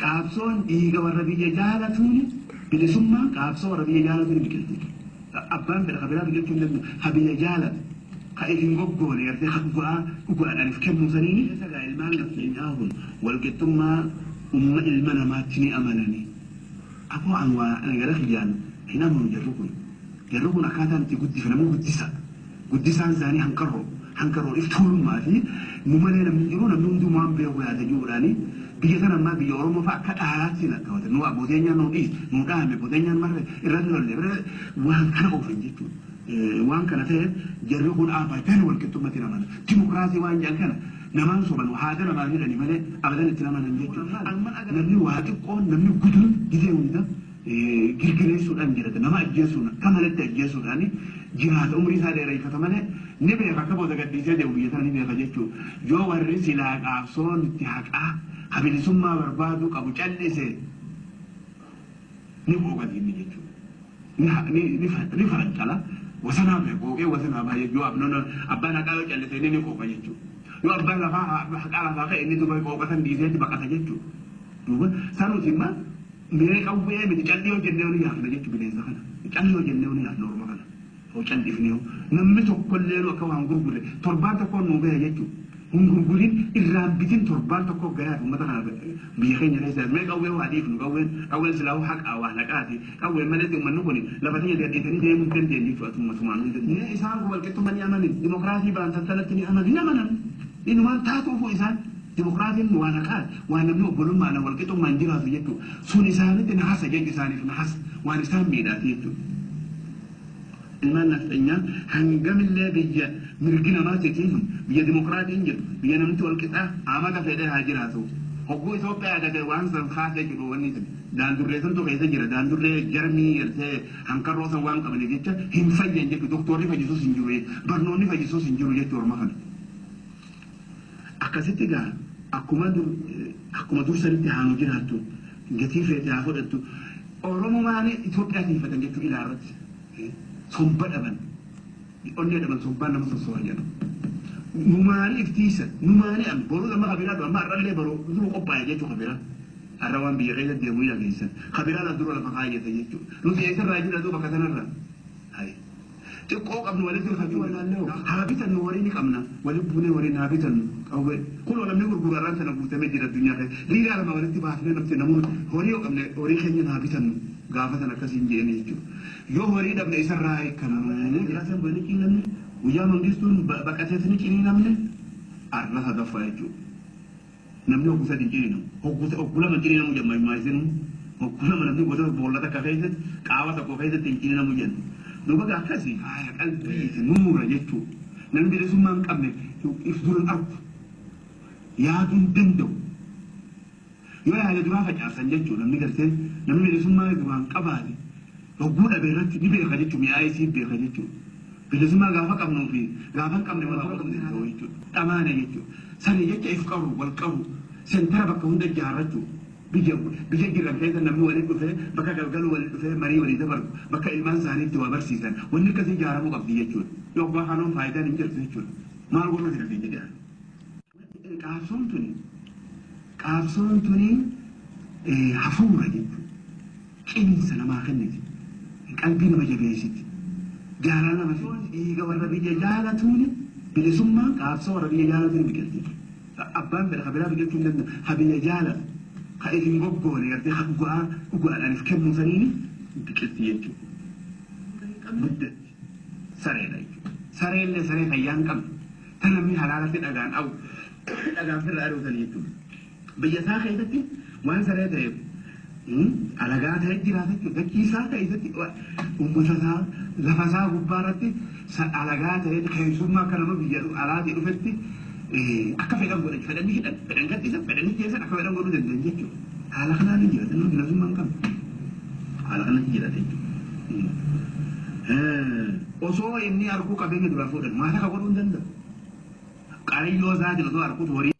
Qaabsoon dhiiga warra biyya jaalatuuni bilisummaan qaabsoo warra biyya jaalatuuni biqilti. Abbaan fedha kabiraa biqilchuu hin danda'u. Ha biyya jaalatu. Ka if hin goggoone gartee ha dhugaa dhugaadhaan if kennuu saniini. Keessa ilmaan nafxeenyaa kun walqixxummaa umma ilma namaatti ni amanani. Aboo an waa ana gara kiyyaan hin amanu jarri kun. Jarri kun akkaataan itti guddifa namni guddisa. Guddisaan isaanii hanqarroo. Hanqarroo if tuulummaa fi nu malee namni hin jiru namni hunduu waan beeku yaada jiruudhaani biyya tana ammaa biyya Oromoo fa'a akka dhaalaatti lakkaawwatan. Nu abbooteen nu dhiis nu dhaame abbooteen marre irratti lolle waan kana oofan jechuudha. Waan kana ta'eef jarri kun abadan walqixxummatti namana. Dimokiraasii waan jedhan kana namaan soban haada namaa jedhani malee abadan itti namanan jechuudha. Namni waa xiqqoon namni guduun gizee hunda girgireessuudhaan jirata. Nama ajjeesuun akka malatti ajjeesuudhaan jiraata. Umrii isaa dheereffata malee ni beeka akka booda gadhiisee deemu biyya tana ni beeka jechuudha. Yoo warri silaa qaabsoon itti haqaa habilisummaa barbaaduu qabu callise ni qooqati inni jechuudha. Ni farancala. Wasanaa bahe qooqee wasanaa bahe yoo abbaan haqaa yoo callise inni ni qooqa jechuudha. Yoo abbaan lafaa haqaa lafaa ka'e inni duuba qooqatan dhiiseetti baqata jechuudha. Duuba sanuuti immoo mee qawwee miti calli yoo jennee ni yaafna jechuudha bineensa kana. Calli yoo jennee ni yaafna orma kana. Hoo callifnee namni tokkollee akka waan gurgurre torbaan tokkoon nuu gahe jechuudha. Hin gurgurin irraan bitin torbaan tokko gahaa uummata kana biyya keenya keessa mee qawwee waa dhiifnu qawween qawween silaa haqaa waa naqaati qawween malee uummanni kun lafa tiyya gadhiisanii deemuu hin dandeenye jechuudha tumatumaan hundi. Mee isaan kun walqixxummaa ni amanin dimokiraasii ba'an sanatti ni amanan hin amanan inumaan taatuufu isaan dimokiraasiin waa naqaati waan namni obbolummaan walqixxummaan jiraatu jechuudha sun isaanitti nahasa jechu isaaniif nahasa waan isaan miidhaati jechuudha. Ilmaan nafxeenyaa hangamillee biyya mirgi namaa jechuun biyya dimokiraatiin jiru biyya namni walqixaa amata fedhee haa jiraatu. Hogguu Itoophiyaa agartee waan san kaasee jiru wanni sun daandurree santu keessa jira daandurree jarmii gartee hankarroo san waan qabaniif jecha hin fayyan jechuudha doktorri fayyisuus hin jiru barnoonni fayyisuus hin jiru jechuudha orma kana. Akkasitti gaa akkuma dursanitti haa nu jiraattu gatii feete haa fudhattu Oromoo Itoophiyaa tiifatan jechuudha ilaarratti. Somba dhaban onnee dhaban sombaan nama sossoba jedhu. Numaanii iftiisa numaanii amma boruu nama kabiraa amma har'allee boruu dura qophaa'e jechuudha kabiraa. Har'a waan biyya keessa deemu hin dhageessan. Kabiraa la dura lafa kaayyate jechuudha. Nuti eessarraa jira duuba bakka sanarraa. Xiqqoo qabnu walitti qabnu wallaallee haa bitannu horii ni qabna walitti buunee horii haa bitannu qawwee kunoo namni gurguru har'aan sana guutamee jira addunyaa keessa liiraa lama walitti baafnee namti namoonni horii yoo qabne horii keenya haa bitannu gaafa sana akkasiin jeeni jechuudha. Yoo horii dhabne isarraa hiikkannu. Namni guyyaa mangistuun baqatees ni ciniinamne arra sadaffaa jechuudha. Namni hogguu sadii ciniinamu hogguu lama ciniinamu jedhama himaa hogguu lama namni gosa boolla takka keessatti qaama tokko keessatti hin ciniinamu jenna. Duuba akkasii faaya qalbii nuura jechuudha. Namni bilisummaa hin qabne if duran argu yaaduu hin danda'u. Yoo yaada duraa facaasan jechuudha namni gartee namni bilisummaa duraan qabaate hogguu dhabe irratti ni beeka jechuudha mi'aa isii beeka jechuudha. Bilisummaa gaafa qabnuu fi gaafa hin qabne wal qabnu jechuudha. Dhamaana jechuudha. Sani jecha if qabu wal qabu sentara bakka hunda ijaarrachuu. Biyya biyya jiran keessa namni waliin dhufee bakka galgalu waliin dhufee marii walii dabarsu bakka ilmaan isaanii itti waa barsiisan wanni akkasii ijaaramuu qabdi jechuudha. Yoo abbaa kanoon faayidaan hin jirtu jechuudha. Maal godhuu jira jedha. Qaabsoon tuni hafuura jechuudha. Cimsa namaa kenniti. Qalbii nama jabeessiti. Jaalala nama dhiiga warra biyya jaalatuuni bilisummaan qaabsoo warra biyya jaalatuuni biqilti. Abbaan fedha kabiraa biqilchuu hin danda'u. Ha biyya jaalatu. Ka if hin goggoone gartee ha dhugaa dhugaadhaan if kennuu saniini biqilti jechuudha. Guddatti sareedha jechuudha. Sareellee saree fayyaa hin qabne. Ta namni halaalatti dhagaan awu dhagaan firra ari'utan jechuudha. Biyya isaa keessatti waan saree ta'eef alagaa ta'e jiraata jechuudha. Dachii isaa keessatti uummata isaa lafa isaa gubbaa irratti alagaa ta'e keessummaa akka nama biyya alaatii dhufetti akka fedhan godhan fedhan hidhan fedhan gadhiisan fedhan jeessan akka fedhan godhuu danda'an jechuudha. Haala kanaan hin jiraatan namni bilisummaa hin qabne. Haala kanaan hin jiraatan jechuudha. Osoo inni arguu qabeenya duraa fuudhan maal akka godhuu hin danda'u. Qariyyoo isaatiin osoo arguutu horii.